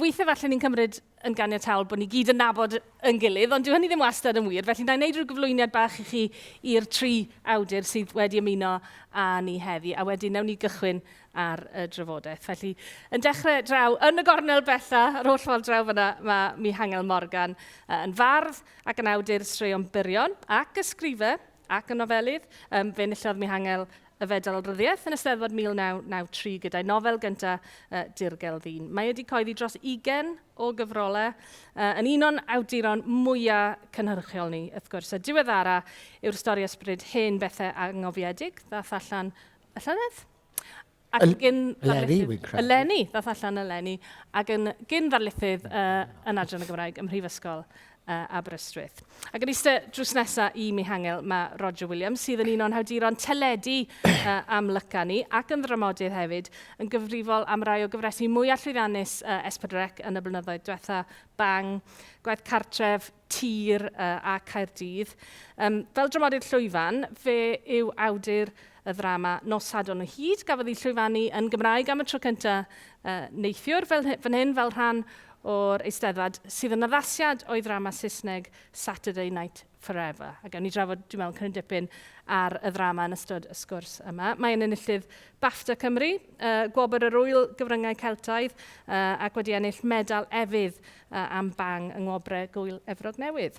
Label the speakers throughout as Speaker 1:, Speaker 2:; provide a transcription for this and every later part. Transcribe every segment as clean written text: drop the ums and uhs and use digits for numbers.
Speaker 1: Weithiau falle ni'n cymryd yn ganiataol bod ni gyd yn nabod yn gilydd, ond dyw hynny ddim wastad yn wir, felly na i wneud rhyw gyflwyniad bach i chi i'r tri awdur sydd wedi ymuno â ni heddi, a wedyn nawn ni gychwyn ar y drafodaeth. Felly, yn dechrau draw yn y gornel bella, yr holl ffordd draw fyna, mae Mihangel Morgan yn fardd ac yn awdur straeon byrion ac ysgrifau ac yn nofelydd. Fe enillodd Mihangel y Fedal Ryddiaeth yn Eisteddfod 1993 gyda'i nofel gyntaf, Dirgel Ddyn. Mae wedi coeddi dros 20 o gyfrolau, yn un o'n awduron mwyaf cynhyrchiol ni, wrth gwrs. A diweddara yw'r stori ysbryd Hen Bethau Angofiedig, ddath allan y llynedd. Ac yn gyn
Speaker 2: Eleni, wy'n credu.
Speaker 1: Eleni, ddath allan eleni, ac yn gyn ddarlithydd yn Adran y Gymraeg ym Mhrifysgol Aberystwyth. Ac yn eistedd drws nesaf i Mihangel mae Roger Williams, sydd yn un o'n hawduron teledu amlyca ni, ac yn ddramodydd hefyd, yn gyfrifol am rai o gyfresi mwyaf llwyddiannus S4C yn y blynyddoedd diwetha, Bang, Gwaith Cartref, Tir a Caerdydd. Fel dramodydd llwyfan, fe yw awdur y ddrama Nos Sadwrn o Hyd, gafodd ei llwyfannu yn Gymraeg am y tro cyntaf neithiwr fel fan hyn, fel rhan o'r Eisteddfod, sydd yn addasiad o'i ddrama Saesneg Saturday Night Forever. A gawn ni drafod, dwi'n meddwl, cryn dipyn ar y ddrama yn ystod y sgwrs yma. Mae'n enillydd BAFTA Cymru, Gwobr yr Ŵyl Gyfryngau Celtaidd, ac wedi ennill medal efydd am Bang yng Ngwobrau Gŵyl Efrog Newydd.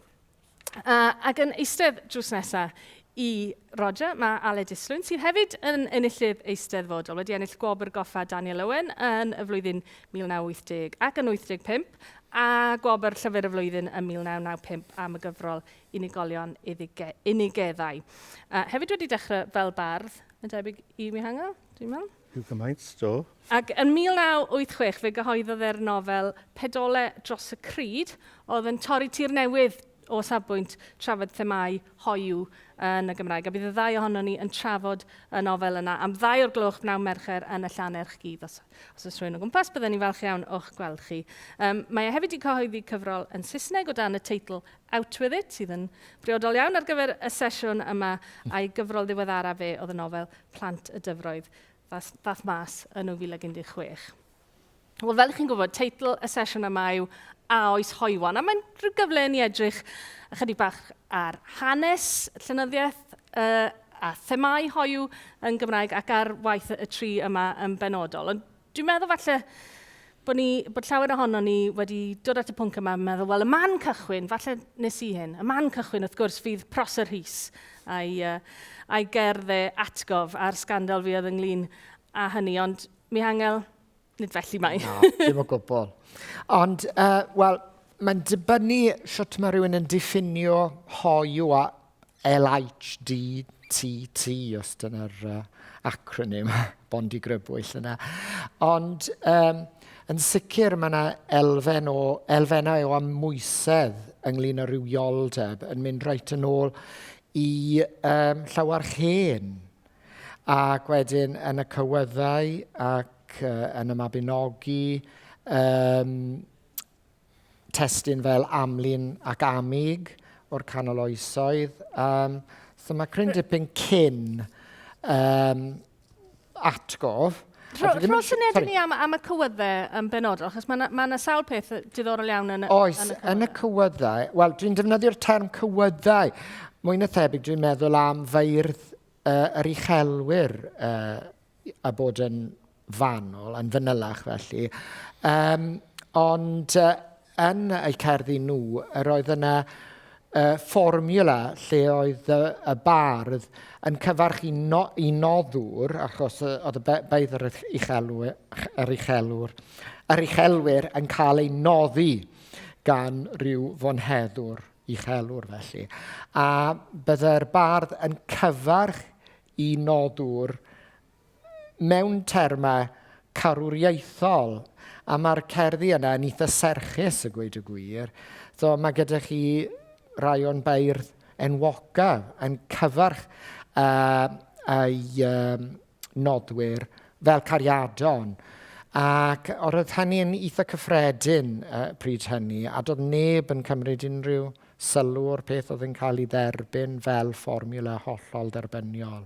Speaker 1: Ac yn eistedd drws nesaf i Roger, mae Aled Islwyn, sydd hefyd yn enillydd eisteddfodol, wedi ennill Gwobr Goffa Daniel Owen yn y flwyddyn 1980 ac yn 85, a Gwobr Llyfr y Flwyddyn yn 1995 am y gyfrol Unigolion Unigeddau. Hefyd wedi dechrau fel bardd, yn debyg i Mihangel, dwi'n meddwl.
Speaker 3: Rhyw gymaint, do.
Speaker 1: Ac yn 1986 fe gyhoeddodd e'r nofel Pedole dros y Cryd, oedd yn torri tir newydd o safbwynt trafod themâu hoyw yn y Gymraeg. A bydd y ddau ohonon ni yn trafod y nofel yna am ddau o'r gloch bnawn Mercher yn y Llannerch Gudd. Os, os oes rhywun o gwmpas, bydden ni'n falch iawn o'ch gweld chi. Um, mae e hefyd wedi cyhoeddi cyfrol yn Saesneg o dan y teitl Out With It, sydd yn briodol iawn ar gyfer y sesiwn yma, a'i gyfrol ddiweddara fe oedd y nofel Plant y Dyfroedd, ddath mas yn 2016. Wel, fel chi'n gwybod, teitl y sesiwn yma yw A Oes Hoywon, a mae'n rhyw gyfle i ni edrych ychydig bach ar hanes llenyddiaeth a themâu hoyw yn Gymraeg ac ar waith y tri yma yn benodol. Ond Dwi'n meddwl falle bod, ni, bod llawer ohono ni wedi dod at y pwnc yma yn meddwl, wel, y man cychwyn, falle nes i hyn, y man cychwyn wrth gwrs fydd Prosser Rhys a'i, a'i gerdd e atgof a'r sgandal fuodd ynglyn â hynny, ond Mihangel, nid felly mae.
Speaker 2: Na, dim o gwbl. Ond, uh, wel, mae'n dibynnu sut mae rhywun yn diffinio hoyw a LHDTT, os dyna'r uh, acronym bondigrybwyll yna. Ond um, yn sicr mae yna elfen o, elfennau o amwysedd ynglyn â rhywioldeb yn mynd reit yn ôl i um, llawer hen. Ac wedyn yn y cywyddau ac uh, yn y Mabinogi, um, testun fel Amlin ac Amig o'r canol oesoedd. Um, so mae cryn dipyn cyn um, atgof.
Speaker 1: Rho, rho syniad i ni am, am y cywyddau yn benodol, achos mae yna ma, ma sawl peth diddorol iawn yn,
Speaker 2: Oes, yn y cywyddau. yn y cywyddau, wel, dwi'n defnyddio'r term cywyddau. Mwy na thebyg, dwi'n meddwl am feirdd uh, yr uchelwyr uh, a bod yn fanwl, yn fanylach felly. Um, ond uh, yn eu cerddi nhw, yr oedd yna uh, fformiwla lle oedd y, y bardd yn cyfarch i, no, i noddwr, achos oedd y beirdd yr uchelwyr, yr uchelwr, yr uchelwyr yn cael ei noddi gan ryw fonheddwr uchelwr felly. A byddai'r bardd yn cyfarch i noddwr mewn termau carwriaethol, a mae'r cerddi yna yn eitha serchus a gweud y gwir. So mae gyda chi rai o'n beirdd enwoca yn cyfarch uh, ei um, nodwyr fel cariadon. Ac oedd hynny'n eitha cyffredin uh, pryd hynny, a doedd neb yn cymryd unrhyw sylw o'r peth oedd yn cael ei dderbyn fel fformiwla hollol dderbyniol.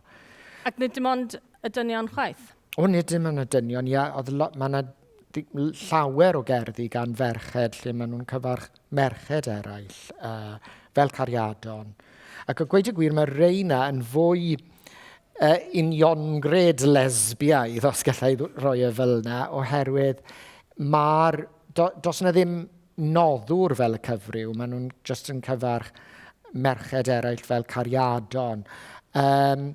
Speaker 1: Ac nid dim ond y dynion chwaith?
Speaker 2: O, nid dim ond y dynion, ia. Oedd lot, mae yna llawer o gerddi gan ferched lle maen nhw'n cyfarch merched eraill uh, fel cariadon. Ac o gweud y gwir, mae reina yn fwy uh, uniongred lesbiaidd, os gallai roi e fel yna, oherwydd mae'r... Do, dos yna ddim noddwr fel y cyfryw, maen nhw'n just yn cyfarch merched eraill fel cariadon. Um,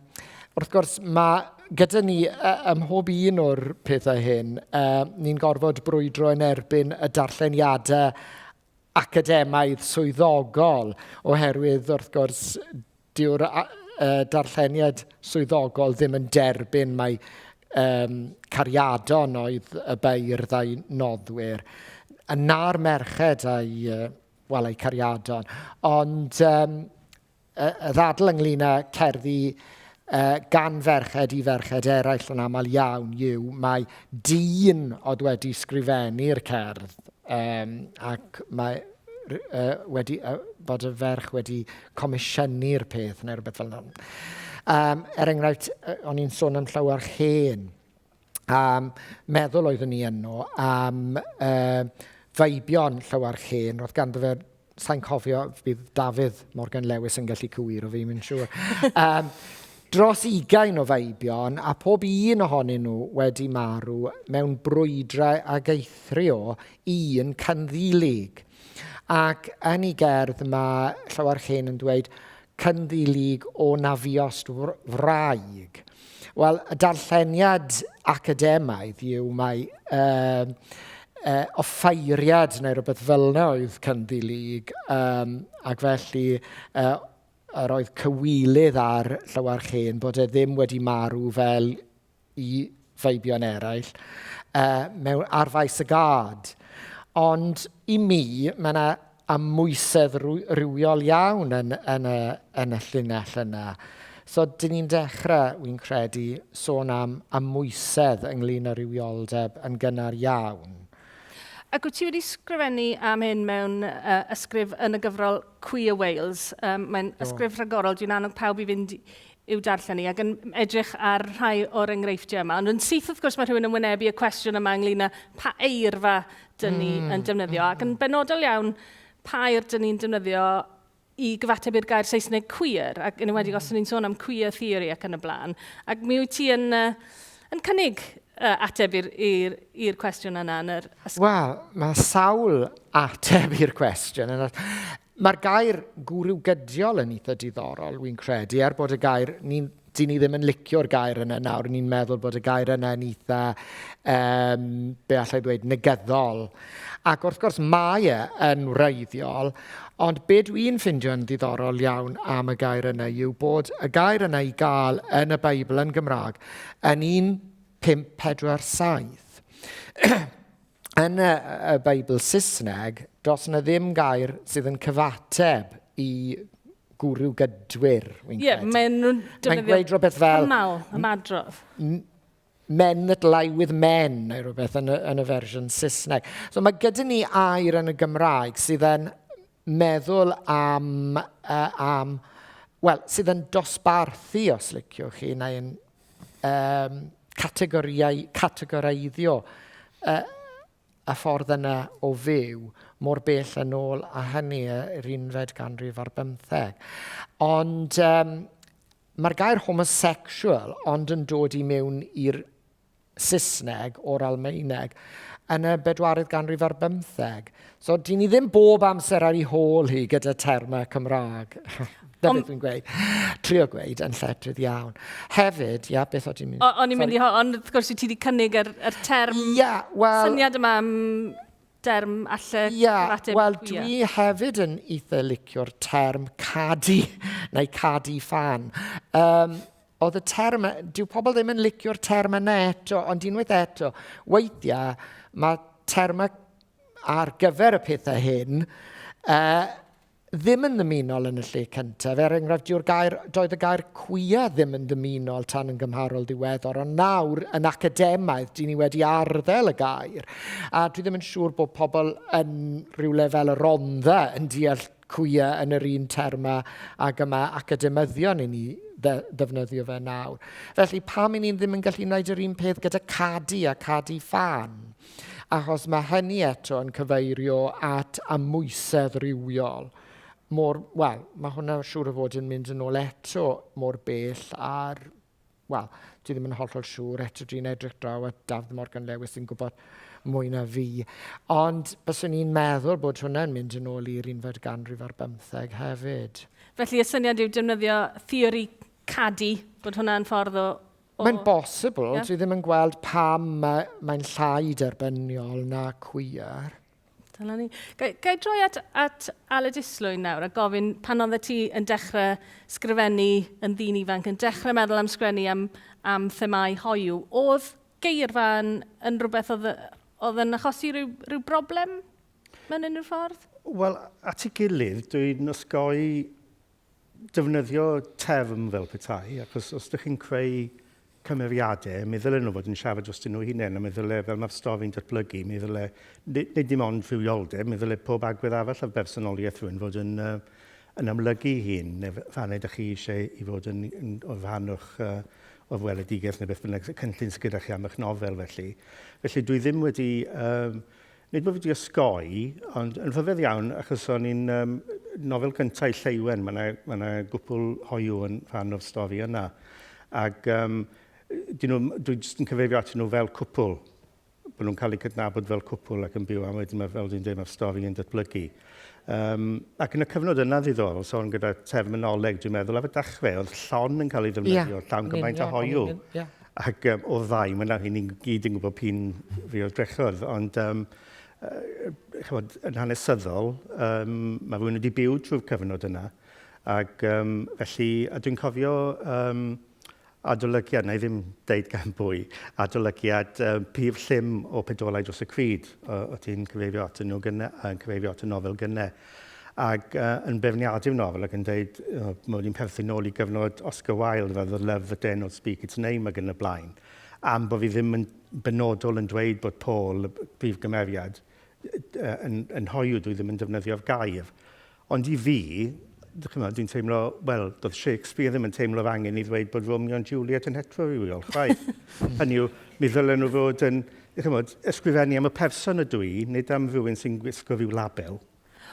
Speaker 2: wrth gwrs, mae gyda ni ym mhob un o'r pethau hyn, uh, ni'n gorfod brwydro yn erbyn y darlleniadau academaidd swyddogol, oherwydd wrth gwrs dyw'r uh, darlleniad swyddogol ddim yn derbyn mai um, cariadon oedd y beirdd a'i noddwyr, na'r merched a'i, uh, wel, ei cariadon. Ond um, y, y ddadl ynglyn â cerddi uh, gan ferched i ferched eraill yn aml iawn yw mae dyn oedd wedi sgrifennu'r cerdd um, ac mae uh, wedi, uh, bod y ferch wedi comisiynu'r peth neu rhywbeth fel yna. Um, er enghraifft, o'n i'n sôn am llawer hen. Um, meddwl oeddwn i yno am uh, feibion llawer hen. Roedd ganddo fe, sa'n cofio, bydd Dafydd Morgan Lewis yn gallu cywiro fi, mae'n siŵr. Um, dros ugain o feibion, a pob un ohonyn nhw wedi marw mewn brwydrau ag eithrio un cynddilig. Ac yn ei gerdd mae Llywarch Hen yn dweud cynddilig o na fuost wraig. Wel, y darlleniad academaidd yw mai uh, uh, offeiriad neu rhywbeth fel yna oedd cynddilig, um, ac felly uh, yr oedd cywilydd ar Llywarch Hen bod e ddim wedi marw fel i feibion eraill uh, mewn, ar faes y gad. Ond i mi, mae yna amwysedd rhywiol iawn yn, yn, y, yn y llinell yna. So, dyn ni'n dechrau, wy'n credu, sôn am amwysedd ynglyn â rhywioldeb yn gynnar iawn.
Speaker 1: Ac wyt ti wedi sgrifennu am hyn mewn uh, ysgrif yn y gyfrol Queer Wales. Um, mae'n ysgrif rhagorol, dwi'n annog pawb i fynd i'w darllen ni ac yn edrych ar rhai o'r enghreifftiau yma. Ond yn syth, wrth gwrs, mae rhywun yn wynebu y cwestiwn yma ynglyn â pa eirfa dyn ni yn defnyddio. Ac yn benodol iawn, pa air dyn ni'n defnyddio i gyfateb i'r gair Saesneg queer, ac yn enwedig os ni'n sôn am queer theory ac yn y blaen. Ac mi wyt ti yn, uh, yn cynnig uh, ateb i'r cwestiwn yna yn yr
Speaker 2: ysgol. Wel, mae sawl ateb i'r cwestiwn. Mae'r gair gwrywgydiol yn eitha diddorol, wy'n credu, er bod y gair, ni'n, dyn ni ddim yn licio'r gair yna nawr, ni'n meddwl bod y gair yna yn eitha, um, be allai ddweud, negyddol. Ac wrth gwrs mae e yn wreiddiol, ond be dwi'n ffindio'n ddiddorol iawn am y gair yna yw bod y gair yna i gael yn y Beibl yn Gymraeg yn 1547. Yn y, y Beibl Saesneg, does yna ddim gair sydd yn cyfateb i gwrw gydwyr,
Speaker 1: wy'n yeah, credu. Mae'n nhw'n defnyddio
Speaker 2: gweud rhywbeth fel...
Speaker 1: Cymal, ymadrodd.
Speaker 2: Men that lie with men, neu rhywbeth yn y, yn y fersiwn Saesneg. So mae gyda ni air yn y Gymraeg sydd yn meddwl am, uh, am wel, sydd yn dosbarthu, os liciwch chi, neu'n um, categoriau, categoreiddio uh, y ffordd yna o fyw mor bell yn ôl a hynny yr unfed ganrif ar bymtheg. Ond um, mae'r gair homosexual ond yn dod i mewn i'r Saesneg o'r Almaeneg yn y bedwaredd ganrif ar bymtheg. So, dyn ni ddim bob amser ar ei hôl hi gyda termau Cymraeg. Dyna beth dwi'n gweud. Trio gweud yn lledrydd iawn. Hefyd, ia, beth o ti'n
Speaker 1: mynd? O'n i'n mynd i, ond wrth gwrs ti wedi cynnig yr, yr term,
Speaker 2: ia, well,
Speaker 1: syniad yma am derm alle
Speaker 2: ia, wel, dwi hefyd yn eitha licio'r term cadi, neu cadi fan. Um, Oedd y term, dyw pobl ddim yn licio'r term yna eto, ond unwaith eto, weithiau mae termau ar gyfer y pethau hyn uh, ddim yn ddymunol yn y lle cyntaf. Er enghraifft, dyw'r gair, doedd y gair queer ddim yn ddymunol tan yn gymharol ddiweddar, ond nawr yn academaidd, dyn ni wedi arddel y gair. A dwi ddim yn siŵr bod pobl yn rhywle fel y Rhondda yn deall queer yn yr un termau ag y mae academyddion i ni ddefnyddio fe nawr. Felly pam i ni ddim yn gallu gwneud yr un peth gyda cadi a cadi ffan? Achos mae hynny eto yn cyfeirio at amwysedd rhywiol. Mor, wel, mae hwnna siŵr o fod yn mynd yn ôl eto mor bell ar wel, dwi ddim yn hollol siŵr, eto dwi'n edrych draw at Dafydd Morgan Lewis sy'n gwybod mwy na fi. Ond byswn i'n meddwl bod hwnna'n mynd yn ôl i'r unfed ganrif ar bymtheg hefyd.
Speaker 1: Felly y syniad yw defnyddio theori cadi, bod hwnna'n ffordd o... o...
Speaker 2: Mae'n bosibl, yeah. Dwi ddim yn gweld pam mae, mae'n llai derbyniol na queer.
Speaker 1: Dyna ni. Ga, ga i droi at, at Aled Islwyn nawr a gofyn pan oeddet ti yn dechrau sgrifennu yn ddyn ifanc, yn dechrau meddwl am sgrennu am, am themâu hoyw, oedd geirfa yn, yn rhywbeth oedd, oedd yn achosi rhyw, rhyw broblem mewn unrhyw ffordd?
Speaker 3: Wel, at ei gilydd, dwi'n osgoi defnyddio term fel petai, achos os ydych chi'n creu cymeriadau, mi ddylen nhw fod yn siarad drostyn nhw hunain, a mi ddyle, fel mae'r stori'n datblygu, mi ddyle, nid, nid dim ond rhywioldeb, mi ddyle pob agwedd arall ar bersonoliaeth rhywun fod yn, uh, yn amlygu ei hun, neu fan ydych chi eisiau i fod yn, yn o rhan o'ch, uh, o'r weledigaeth neu beth bynnag cynllun sydd gyda chi am eich nofel felly. Felly dwi ddim wedi um, Nid bod fi wedi osgoi, ond yn rhyfedd iawn, achos o'n i'n um, nofel gyntaf i Lleuwen, mae yna ma, na gwpl hoyw yn rhan o'r stori yna. Ac um, dyn nhw, dwi jyst yn cyfeirio atyn nhw fel cwpl, bod nhw'n cael eu cydnabod fel cwpl ac yn byw am wedyn, mae, fel dwi'n dweud, mae'r stori yn datblygu. Um, ac yn y cyfnod yna ddiddorol, sôn gyda terminoleg, dwi'n meddwl, ar y dechrau, oedd llon yn cael ei ddefnyddio, yeah, llawn gymaint o hoyw. Yeah. Ac um, o ddau, mae'n nawr ni'n gyd yn gwybod p'un fi oedd drechodd, ond um, chymod, yn hanesyddol, um, mae rhywun wedi byw trwy'r cyfnod yna. Ac um, felly, a dwi'n cofio um, adolygiad, na i ddim deud gan bwy, adolygiad um, Pif Llym o Pedolau dros y Cryd, o, o ti'n cyfeirio at y nhw gynne, yn cyfeirio at y nofel gynne. Ac uh, yn beirniadu'r nofel ac yn dweud uh, mod i'n perthyn nôl i gyfnod Oscar Wilde fel The Love That Dare Not Speak Its Name ac yn y blaen, am bod fi ddim yn benodol yn dweud bod Paul, y prif gymeriad, yn, yn hoyw, dwi ddim yn defnyddio'r gair. Ond i fi, dwi'n teimlo, wel, doedd Shakespeare ddim yn teimlo'r angen i ddweud bod Romeo and Juliet yn heterorywiol, chwaith. Hynny yw, mi ddylen nhw fod yn, chymod, ysgrifennu am y person ydw i, nid am rhywun sy'n gwisgo rhyw label.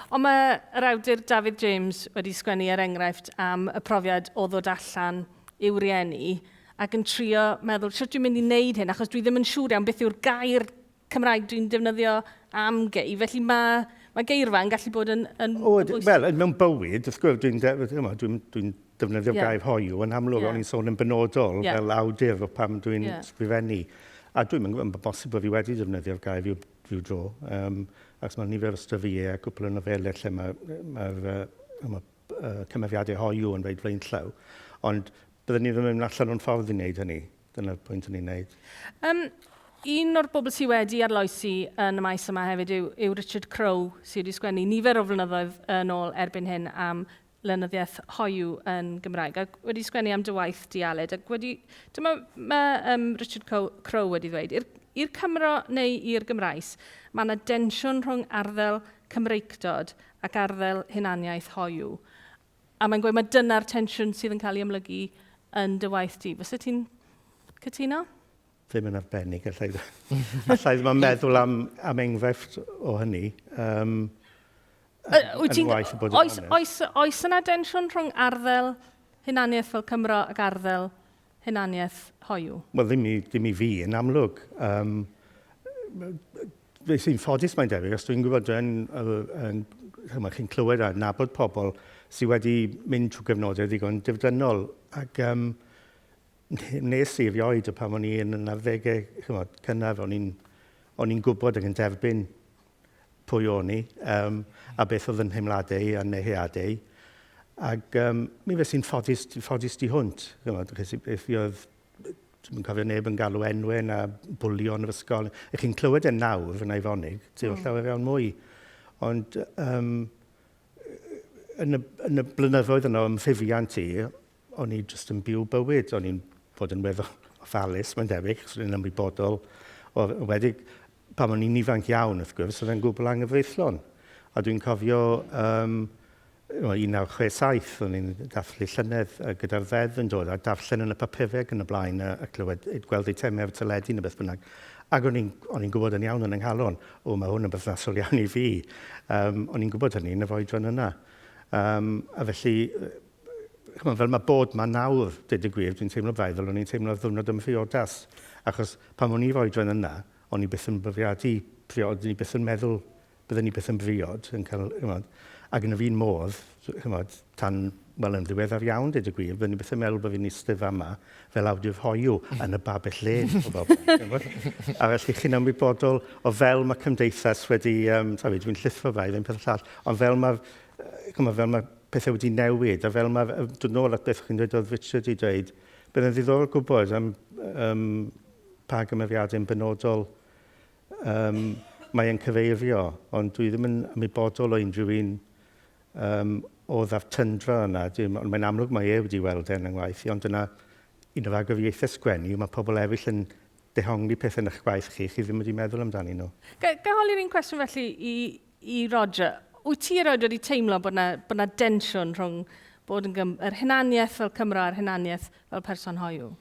Speaker 1: Ond mae yr awdur Dafydd James wedi sgwennu er enghraifft am y profiad o ddod allan i'w rieni ac yn trio meddwl sut dwi'n mynd i wneud hyn achos dwi ddim yn siŵr iawn beth yw'r gair Cymraeg dwi'n defnyddio am gay. Felly mae, mae geirfa yn gallu bod yn, yn,
Speaker 3: o, yn bwysig. Wel, mewn bywyd, wrth gwrs, dwi'n dwi, dwi, dwi defnyddio'r yeah. gair hoyw yn amlwg, yeah. o'n i'n sôn yn benodol yeah. fel awdur o pam dwi'n yeah. sgrifennu. A dwi'n mynd bosib bod fi wedi defnyddio'r gair rhyw, rhyw dro. Um, Achos mae nifer o storïau a cwpl o nofelau lle mae'r ma, ma, ma, uh, cymeriadau hoyw yn reit flaenllaw. Ond byddwn ni ddim yn mynd allan o'n ffordd i wneud hynny. Dyna'r pwynt o'n i'n wneud.
Speaker 1: Um, un o'r bobl sydd wedi arloesi yn y maes yma hefyd yw, yw Richard Crowe, sydd wedi sgwennu nifer o flynyddoedd yn ôl erbyn hyn am lenyddiaeth hoyw yn Gymraeg, ac wedi sgwennu am dy waith di, Aled, ac wedi, dyma mae um, Richard Crowe wedi ddweud, i'r i'r Cymro neu i'r Gymraes, mae yna densiwn rhwng arddel Cymreictod ac arddel hunaniaeth hoyw. A mae'n gweud mae dyna'r tensiwn sydd yn cael ei amlygu yn dy waith di. Fysa ti'n cytuno?
Speaker 3: Ddim yn arbennig, allai, allai ddim yn meddwl am, am enghraifft o hynny. Um,
Speaker 1: Wyt ti'n... Oes, oes, oes yna densiwn rhwng arddel hunaniaeth fel Cymro ac arddel hunaniaeth hoyw?
Speaker 3: Wel, ddim i, ddim i fi, yn amlwg. Um, fe sy'n ffodus mae'n debyg, os dwi'n gwybod, yn, yn, yn, chi'n clywed a nabod pobl sydd wedi mynd trwy gyfnodau ddigon difdynol. Ac um, nes i erioed o pan o'n i yn yn arddegau, chymod, cynnar, o'n i'n o'n i'n gwybod ac yn derbyn pwy o'n i, um, a beth oedd yn nheimladau a neheadau. Ac um, mi fes i'n ffodus, ffodus di hwnt. Chymod, beth fi oedd, dwi'n cofio neb yn galw enwau na bwlio yn yr ysgol. Ych chi'n clywed e nawr yn eironig, ti'n mm. llawer iawn mwy. Ond um, yn, y, yn y blynyddoedd yno ym mhrifiant i, o'n i jyst yn byw bywyd. O'n i'n fod yn weddol ofalus, mae'n debyg, achos o'n i'n ymwybodol. O, wedi, pan o'n i'n ifanc iawn, wrth gwrs, oedd e'n gwbl anghyfreithlon. A dwi'n cofio um, 1967, o'n i'n dathlu llynedd gyda'r ddeddf yn dod, a darllen yn y papurau ac yn y blaen, a clywed, gweld eitemau ar y teledu neu beth bynnag. Ac o'n i'n i'n gwybod yn iawn yn 'y nghalon, o, mae hwn yn berthnasol iawn i fi. O'n i'n gwybod hynny yn y oedran yna. A felly, chymod, fel mae bod ma nawr, dweud y gwir, dwi'n teimlo braidd fel o'n i'n teimlo ar ddiwrnod ym mhriodas. Achos pan o'n i oedran yna, o'n i byth yn bwriadu priod, o'n i byth yn meddwl bydden ni byth yn briod, yn cael, chymod, ac yn yr un modd, chymod, tan, wel, yn ddiweddar iawn, dweud y gwir, bydden ni byth yn meddwl bod fi'n eistedd fama fel awdur hoyw yn y babell lên. A felly chi'n ymwybodol o fel mae cymdeithas wedi, sorry, dwi'n llithro braidd un peth llall, ond fel mae, chymod, fel mae pethau wedi newid, a fel mae, dod nôl at beth chi'n dweud oedd Richard i dweud, bydd yn ddiddorol gwybod am pa gymeriadau'n benodol mae e'n cyfeirio, ond dwi ddim yn ymwybodol o unrhyw un oedd ar tyndra yna. Ond mae'n amlwg mae e wedi weld e yn 'y ngwaith i, ond dyna un o'r ragoriaethau sgwennu, mae pobl eraill yn dehongli pethau yn eich gwaith chi, chi ddim wedi meddwl amdanyn nhw.
Speaker 1: Ga i holi'r un cwestiwn felly i Roger? Wyt ti erioed wedi teimlo bod 'na, bod 'na densiwn rhwng bod yn gym, yr hunaniaeth fel Cymro a'r hunaniaeth fel person hoyw?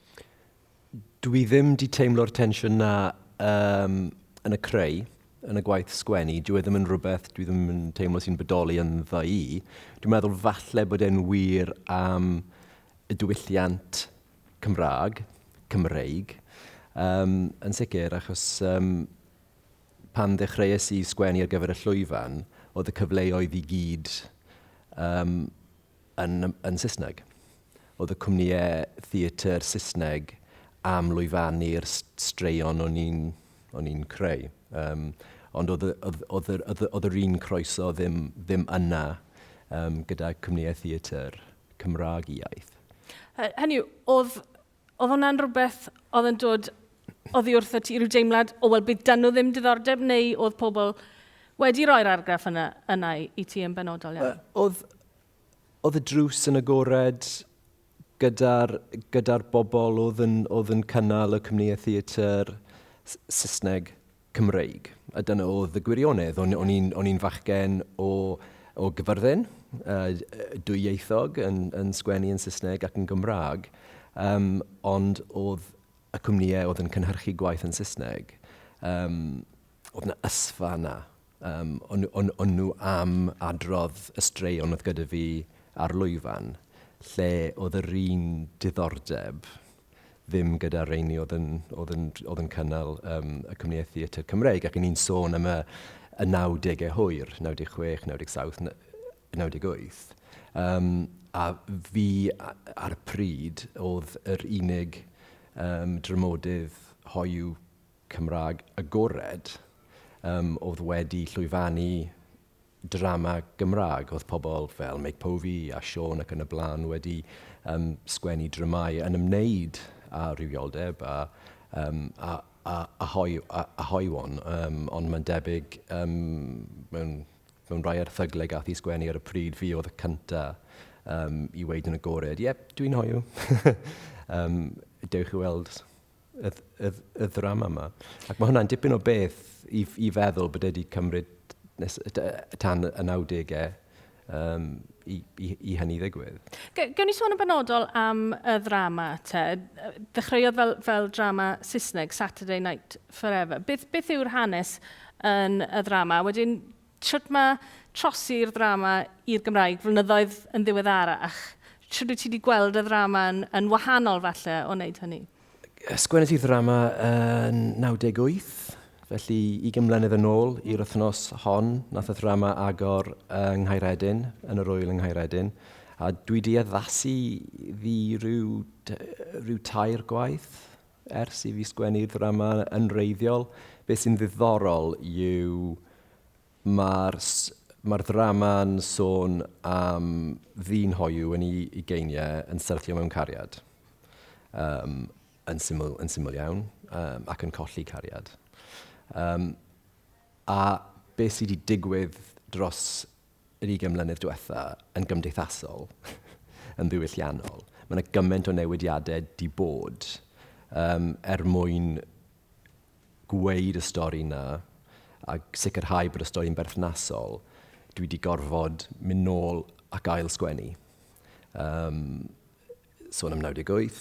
Speaker 4: Dwi ddim 'di teimlo'r tensiwn 'na um, yn y creu, yn y gwaith sgwennu. Dyw e ddim yn rhywbeth dwi ddim yn teimlo sy'n bodoli ynddo i. Dwi'n meddwl falle bod e'n wir am y diwylliant Cymraeg, Cymreig, yn sicr, achos pan ddechreuais i sgwennu ar gyfer y llwyfan, oedd y cyfleoedd i gyd yn Saesneg. Oedd y cwmnïau theatr Saesneg am lwyfannu'r straeon o'n i'n o'n i'n creu. Ond oedd, oedd, oedd, oedd, oedd yr un croeso ddim, ddim yna gyda cwmnïau theatr Cymraeg iaith.
Speaker 1: Hynny yw, oedd, oedd hwnna'n rhywbeth oedd yn dod oddi wrtho ti, rhyw deimlad, o wel, bydd dyn nhw ddim diddordeb, neu oedd pobl wedi rhoi'r argraff yna, yna i ti yn benodol iawn?
Speaker 4: Oedd, oedd y drws yn agored gyda'r gyda bobl oedd yn, oedd yn cynnal y cwmnïau theatr Saesneg Cymreig. A dyna oedd y gwirionedd. O'n, o'n i'n, i'n fachgen o Gyfyrddin, dwyieithog, yn sgwennu yn Saesneg ac yn Gymraeg. Ond oedd y cwmnïau oedd yn cynhyrchu gwaith yn Saesneg, oedd yna ysfa yna. On nhw am adrodd y straeon oedd gyda fi ar lwyfan, lle oedd yr un diddordeb ddim gyda rheini oedd yn cynnal y cwmnïau theatr Cymreig. Ac ni'n sôn am y 90au hwyr, 96, 97, 98. A fi ar y pryd oedd yr unig dramodydd hoyw Cymraeg agored oedd wedi llwyfannu drama Gymraeg. Oedd pobl fel Meic Povey a Siôn ac yn y blaen wedi sgwennu dramau yn ymwneud â rhywioldeb a hoywon, ond mae'n debyg mewn rhai erthyglau gath i sgwennu ar y pryd, fi oedd y cynta i weud yn agored, "Yep, dwi'n hoyw. Dewch i weld y ddrama yma." Ac mae hwnna'n dipyn o beth i feddwl bod wedi cymryd nes, tan y 90au i hynny ddigwydd.
Speaker 1: Gewn ni sôn yn benodol am y ddrama te? Ddechreuodd fel drama Saesneg, Saturday Night Forever. Beth yw'r hanes yn y ddrama? Wedyn, sut mae trosi'r ddrama i'r Gymraeg flynyddoedd yn ddiweddarach? Sut wyt ti wedi gweld y ddrama yn wahanol falle o wneud hynny?
Speaker 4: Sgwennes i ddrama yn 98, felly 20 mlynedd yn ôl i'r wythnos hon, nath y ddrama agor yng Nghaeredin, yn yr ŵyl yng Nghaeredin. A dwi di addasu ddi rhyw tair gwaith ers i fi sgwennu'r ddrama yn wreiddiol. Beth sy'n ddiddorol yw mae'r ddrama'n sôn am ddyn hoyw yn ei ugeiniau yn syrthio mewn cariad. Yn syml iawn ac yn colli cariad. A beth sydd wedi digwydd dros yr 20 mlynedd diwetha yn gymdeithasol, yn ddiwylliannol, mae yna gymaint o newidiadau di bod er mwyn gweud y stori na a sicrhau bod y stori'n berthnasol, dwi wedi gorfod mynd nôl ac ail sgwennu. Um, sôn am 98,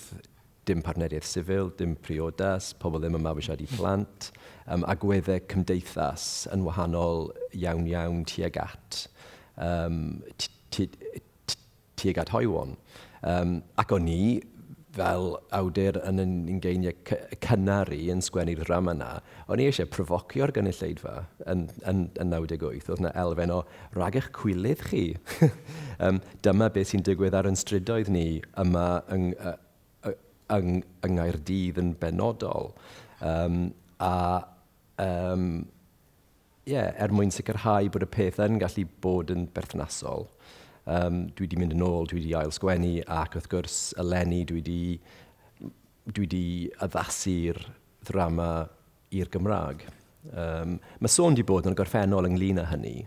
Speaker 4: dim partneriaeth sifil, dim priodas, pobl ddim yn mabwysiadu plant, um, agweddau cymdeithas yn wahanol iawn iawn tuag at, um, tuag at hoywon. Um, ac o'n i, fel awdur yn yn ungeiniau cynnar i yn sgwennu'r ddrama yna, o'n i eisiau profocio'r gynulleidfa yn, yn, yn 98. Oedd yna elfen o rag eich cwilydd chi. um, dyma beth sy'n digwydd ar yn strydoedd ni yma yng, yng, yng Nghaerdydd yn benodol. Um, a um, yeah, er mwyn sicrhau bod y peth yn gallu bod yn berthnasol, um, dwi wedi mynd yn ôl, dwi wedi ail sgwennu ac wrth gwrs eleni dwi wedi, dwi wedi addasu'r ddrama i'r Gymraeg. Um, mae sôn wedi bod yn y gorffennol ynglyn â hynny,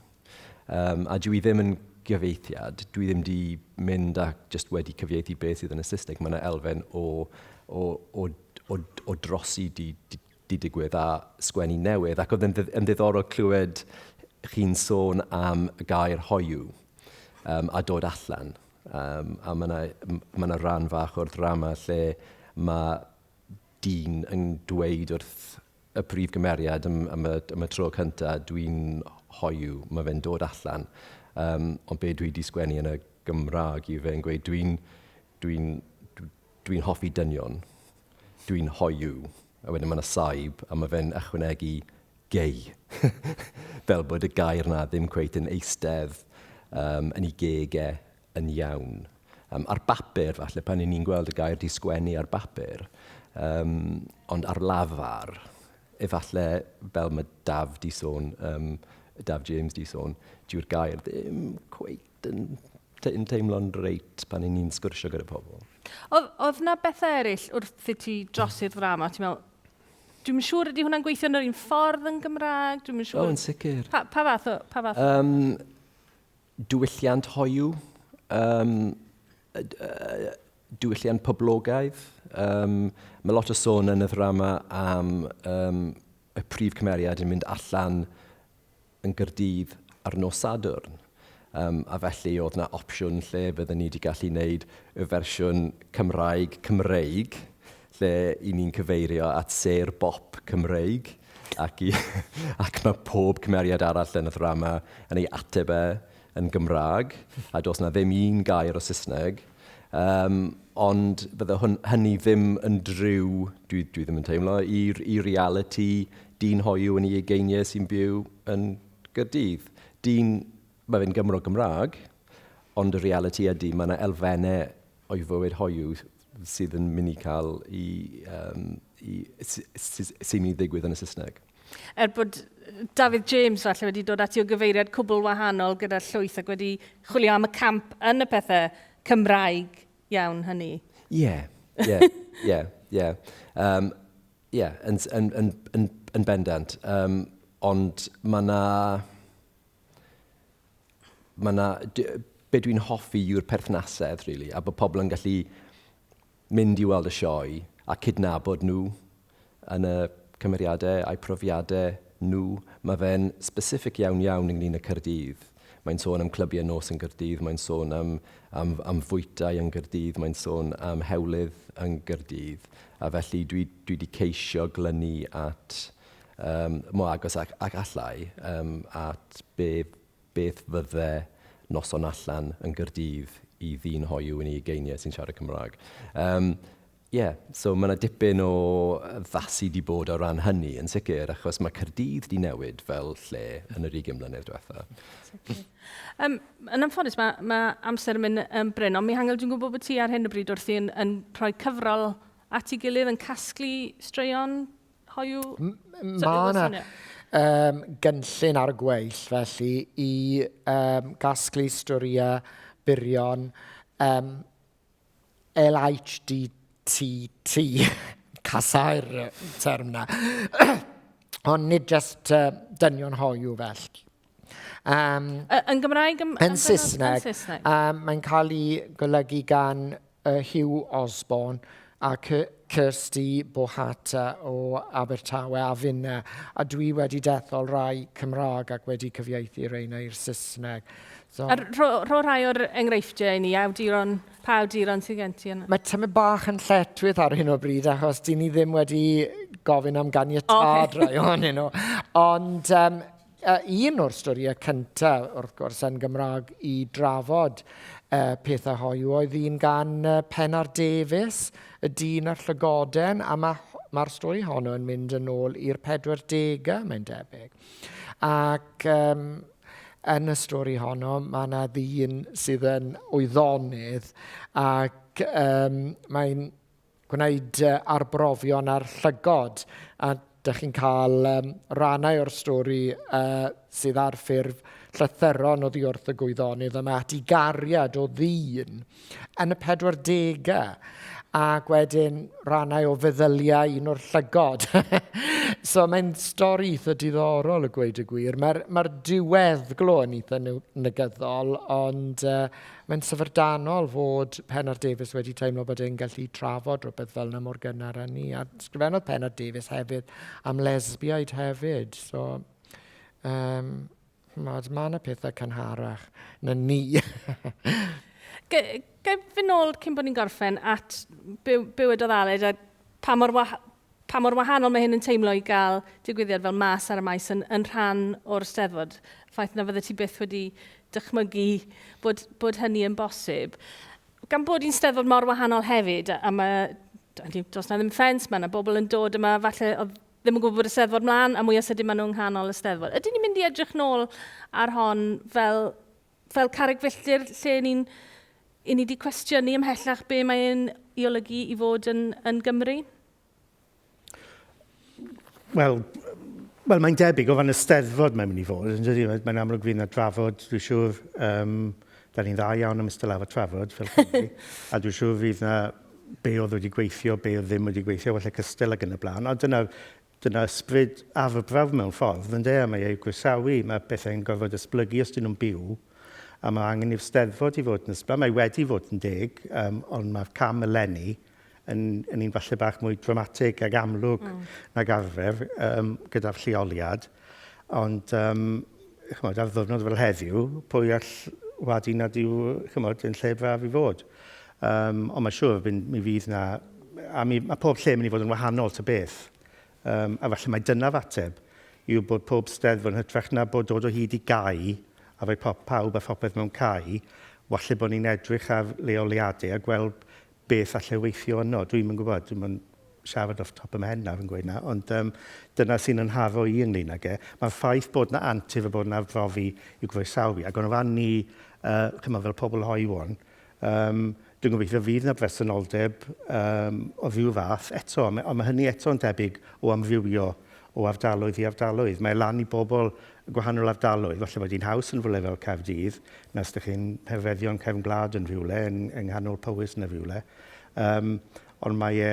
Speaker 4: um, a dwi ddim yn gyfeithiad, dwi ddim wedi mynd a just wedi cyfieithu beth sydd yn y Saesneg. Mae yna elfen o, o, o, o, o drosi di, di, 'di digwydd a sgwennu newydd, ac oedd yn, yn ddiddorol clywed chi'n sôn am y gair hoyw um, a dod allan. Um, a mae yna ma, ma rhan fach o'r ddrama lle mae dyn yn dweud wrth y prif gymeriad am, am, y, am y tro cyntaf, dwi'n hoyw, mae fe'n dod allan. Um, ond be dwi wedi sgwennu yn y Gymraeg yw fe'n gweud, dwi'n dwi, dwi, dwi hoffi dynion, dwi'n hoyw. A wedyn mae yna saib, a mae fe'n ychwanegu gay. Fel bod y gair na ddim cweit yn eistedd um, yn ei gege yn iawn. Um, ar bapur, falle, pan ni'n gweld y gair di sgwennu ar bapur, um, ond ar lafar, efallai, fel mae Daf di sôn, um, Daf James di sôn, dyw'r gair ddim cweit yn, yn teimlo'n reit pan ni'n sgwrsio gyda pobl.
Speaker 1: Oedd, oedd na bethau eraill wrth i ti drosi'r ddrama? Ti'n meddwl, dwi'n siŵr ydy hwnna'n gweithio yn yr un ffordd yn Gymraeg? Dwi'n siŵr.
Speaker 4: O, yn sicr.
Speaker 1: Pa, pa fath o... Pa fath?
Speaker 4: Um, diwylliant hoyw, um, diwylliant poblogaidd. Um, mae lot o sôn yn y ddrama am um, y prif cymeriad yn mynd allan yn Gyrdydd ar nos Sadwrn. Um, a felly oedd yna opsiwn lle fydden ni wedi gallu gwneud y fersiwn Cymraeg Cymreig, lle i ni'n cyfeirio at sêr bop Cymreig, ac, i, ac mae pob cymeriad arall yn y ddrama yn ei ateb e yn Gymraeg, a does na ddim un gair o Saesneg. Um, ond bydde hwn, hynny ddim yn driw, dwi, dwi ddim yn teimlo, i, i reality dyn hoyw yn ei ugeiniau sy'n byw yn Gaerdydd. Dyn, mae fe'n Gymro Gymraeg, ond y reality ydy, mae yna elfennau o'i fywyd hoyw sydd yn mynd i cael i, um, i, sy'n mynd i ddigwydd yn y Saesneg.
Speaker 1: Er bod Dafydd James falle wedi dod ati o gyfeiriad cwbl wahanol gyda llwyth ac wedi chwilio am y camp yn y pethau Cymraeg iawn hynny.
Speaker 4: Ie, ie, ie, ie. Ie, yn, yn, yn, yn, yn bendant. Um, ond mae na... Mae na... Be dwi'n hoffi yw'r perthnasedd, really, a bod pobl yn gallu mynd i weld y sioe a cydnabod nhw yn y cymeriadau a'i profiadau nhw. Mae fe'n specific iawn iawn ynglyn â Caerdydd. Mae'n sôn am clybiau nos yn Gaerdydd, mae'n sôn am, am, am fwytai yn Gaerdydd, mae'n sôn am hewlydd yn Gaerdydd. A felly dwi, dwi wedi ceisio glynu at, um, mor agos ac, ac allai, um, at be, beth fydde noson allan yn Gaerdydd i ddyn hoyw yn ei ugeiniau sy'n siarad Cymraeg. Um, yeah, so mae yna dipyn o ddasu di bod o ran hynny yn sicr, achos mae Caerdydd di newid fel lle yn yr 20 mlynedd diwetha.
Speaker 1: Um, yn anffodus, mae, mae amser yn mynd yn brin, ond Mihangel, dwi'n gwybod bod ti ar hyn o bryd wrthi yn, yn rhoi cyfrol at ei gilydd, yn casglu straeon hoyw?
Speaker 2: Mae yna um, gynllun ar y gweill, felly, i um, gasglu storïau byrion um, LHDTT, casau'r term na. Ond nid just uh, dynion hoyw felly.
Speaker 1: Um, yn Gymraeg?
Speaker 2: Yn, yn Saesneg. Yn Saesneg. Um, mae'n cael ei golygu gan uh, Hugh Osborne. a Kirsty Bohata o Abertawe a finne, a dwi wedi dethol rai Cymraeg ac wedi cyfieithu reina i'r Saesneg.
Speaker 1: So, a rho, rho rhai o'r enghreifftiau i ni, awduron, pa awduron sydd gen ti yna?
Speaker 2: Mae tymed bach yn lletwydd ar hyn o bryd achos dyn ni ddim wedi gofyn am ganiatâd okay. rai ohonyn nhw. Ond um, un o'r storïau cyntaf, wrth gwrs, yn Gymraeg i drafod uh, pethau hoiw oedd un gan uh, Pennar Davies, y dyn a'r llygoden, a mae'r ma stori honno yn mynd yn ôl i'r 40au, mae'n debyg. Ac um, yn y stori honno, mae yna ddyn sydd yn wyddonydd ac um, mae'n gwneud arbrofion ar llygod, a dych chi'n cael um, rannau o'r stori uh, sydd ar ffurf llythyron oddi wrth y gwyddonydd yma at i gariad o ddyn yn y 40au ac wedyn rannau o feddyliau un o'r llygod. So mae'n stori eitha diddorol y gweud y gwir. Mae'r mae diweddglo yn eitha negyddol, ond uh, Mae'n syfrdanol fod Pennar Davies wedi teimlo bod e'n gallu trafod rhywbeth fel yna mor gynnar â ni. A sgrifennodd Pennar Davies hefyd am lesbiaid hefyd. So, um, ch'mod, mae yna pethau cynharach na ni.
Speaker 1: Ga i fynd nôl cyn bod ni'n gorffen at byw, bywyd o ddaled a pa mor, pa mor wahanol mae hyn yn teimlo i gael digwyddiad fel Mas ar y Maes yn, yn rhan o'r Steddfod. Ffaith na fydde ti byth wedi dychmygu bod, bod hynny yn bosib. Gan bod hi'n Steddfod mor wahanol hefyd, a, a mae, does na ddim ffens, mae yna bobl yn dod yma, falle oedd ddim yn gwybod bod y Steddfod mlaen, a mwyaf sydyn maen nhw'n nghanol y Steddfod. Ydyn ni'n mynd i edrych nôl ar hon fel, fel carreg filltir lle ni'n i ni wedi cwestiynu ymhellach be mae'n ei olygu i fod yn, yn Gymru?
Speaker 3: Wel, wel mae'n debyg o fan y steddfod mae'n mynd i fod, yn dydy? Mae'n amlwg fydd yna drafod, dwi'n siŵr, um, da ni'n dda iawn am ystod lawr trafod fel Cymru, a dwi'n siŵr fydd yna be oedd wedi gweithio, be oedd ddim wedi gweithio, falle cystal ac yn y blaen. Ond dyna, dyna ysbryd arbraf mewn ffordd, yn de, a mae ei groesawu, mae pethau'n gorfod esblygu os dyn nhw'n byw, a mae angen i'r steddfod i fod yn ysbryd. Mae wedi fod yn deg, um, ond mae'r cam eleni yn, yn un falle bach mwy dramatig ac amlwg mm. nag arfer um, gyda'r lleoliad. Ond, um, chymod, ar ddwrnod fel heddiw, pwy all wadu nad yw, chymod, yn lle braf i fod. Um, ond mae'n siŵr, mi fydd na, a mi, mae pob lle mynd i fod yn wahanol ta beth. Um, a falle mae dyna'r ateb, yw bod pob steddfod yn hytrach na bod dod o hyd i gau, a rhoi pop, pawb a phopeth mewn cae, falle bod ni'n edrych ar leoliadau a gweld beth allai weithio yno. Dwi'm yn gwybod, dwi'm yn siarad off top 'y mhen nawr yn gweud 'na, ond um, dyna sy'n yn haro i ynglyn ag e. Mae'r ffaith bod 'na antur a bod 'na arbrofi i'w groesawu, ac o'n ran ni, uh, chymod, fel pobl hoywon, um, dwi'n gobeithio fydd 'na bresenoldeb um, o ryw fath eto, ond mae hynny eto yn debyg o amrywio o ardaloedd i ardaloedd. Mae lan i bobl gwahanol ardaloedd, falle bod hi'n haws yn rhywle fel Caerdydd, na os ydych chi'n perfeddio'n cefn gwlad yn rhywle, yng, yng nghanol Powys neu rhywle. Um, ond mae e,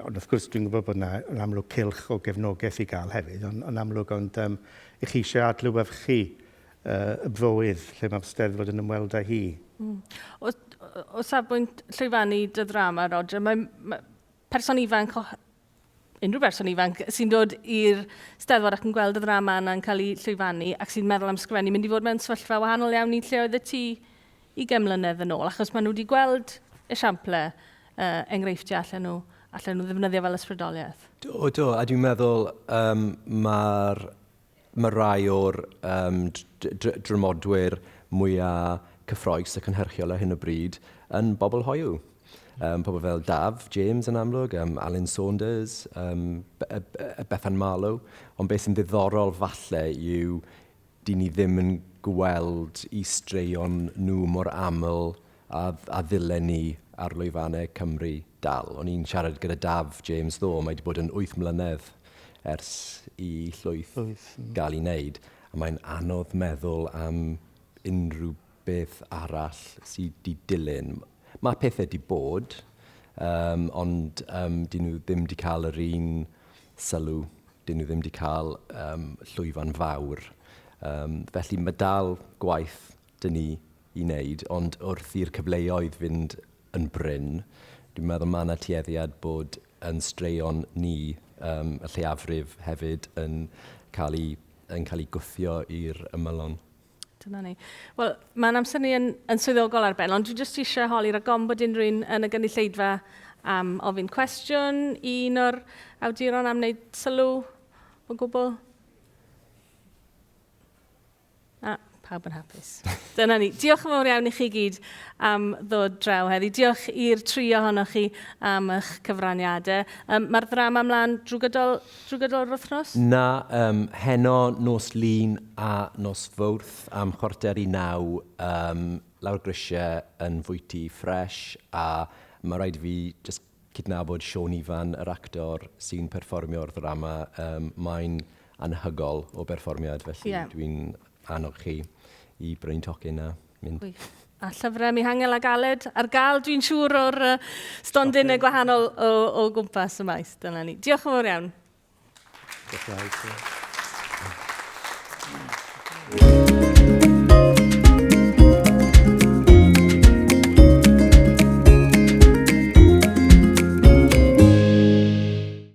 Speaker 3: ond wrth gwrs dwi'n gwybod bod yna yn amlwg cylch o gefnogaeth i gael hefyd, ond yn amlwg, ond um, i chi eisiau adlewyrchu uh, y brywydd lle mae'r Steddfod yn ymweld â hi. Mm.
Speaker 1: O, o safbwynt llwyfannu dy ddrama, Roger, mae, mae person ifanc unrhyw berson ifanc sy'n dod i'r Steddfod ac yn gweld y ddrama yna'n cael ei llwyfannu ac sy'n meddwl am sgrifennu, mynd i fod mewn sefyllfa wahanol iawn i lle oedd y ti 20 mlynedd yn ôl, achos maen nhw wedi gweld esiample, uh, enghreifftiau allan nhw, allan nhw ddefnyddio fel ysbrydoliaeth.
Speaker 4: Do, do, a dwi'n meddwl um, mae'r mae rai o'r um, dramodwyr mwyaf cyffroes a cynhyrchiol ar hyn o bryd yn bobl hoyw. Um, pobl fel Daf James yn amlwg, um, Alan Saunders, um, Bethan Marlow. Ond beth sy'n ddiddorol falle yw dyn ni ddim yn gweld i straeon nhw mor aml a, a ddylen ni ar lwyfannau Cymru dal. O'n i'n siarad gyda Daf James ddo, mae wedi bod yn 8 mlynedd ers i llwyth, llwyth. gael ei wneud. A mae'n anodd meddwl am unrhyw beth arall sydd wedi dilyn. Mae pethau wedi bod, um, ond um, dyn nhw ddim wedi cael yr un sylw, dyn nhw ddim wedi cael um, llwyfan fawr. Um, felly mae dal gwaith dyn ni i wneud, ond wrth i'r cyfleoedd fynd yn brin, Dwi'n meddwl mae yna tueddiad bod yn straeon ni, um, y lleiafrif hefyd, yn cael ei, yn cael ei gwthio i'r ymylon.
Speaker 1: Dyna ni. Wel, mae'n amser ni yn, yn swyddogol ar ben, ond dwi jyst eisiau holi rhag ofn bod unrhyw un yn y gynulleidfa am ofyn cwestiwn i un o'r awduron am wneud sylw o gwbl. A, pawb yn hapus. Dyna ni. Diolch yn fawr iawn i chi gyd am ddod draw heddi. Diolch i'r tri ohonoch chi am eich cyfraniadau. Um, Mae'r ddrama ymlaen drwy gydol, drwy gydol yr wythnos?
Speaker 4: Na, um, heno, nos Lun a nos Fawrth am 8:45 um, lawr grisiau yn fwyty Fresh a mae rhaid i fi just cydnabod Siôn Ifan, yr actor sy'n perfformio'r ddrama, um, mae'n anhygol o berfformiad, felly yeah. dwi'n annog chi i brynu tocyn a mynd.
Speaker 1: Gwych. A llyfrau Mihangel a Galed ar gael, dwi'n siŵr, o'r uh, stondinau gwahanol o, o gwmpas y maes. Dyna ni. Diolch yn fawr iawn.
Speaker 3: Diolch yn fawr.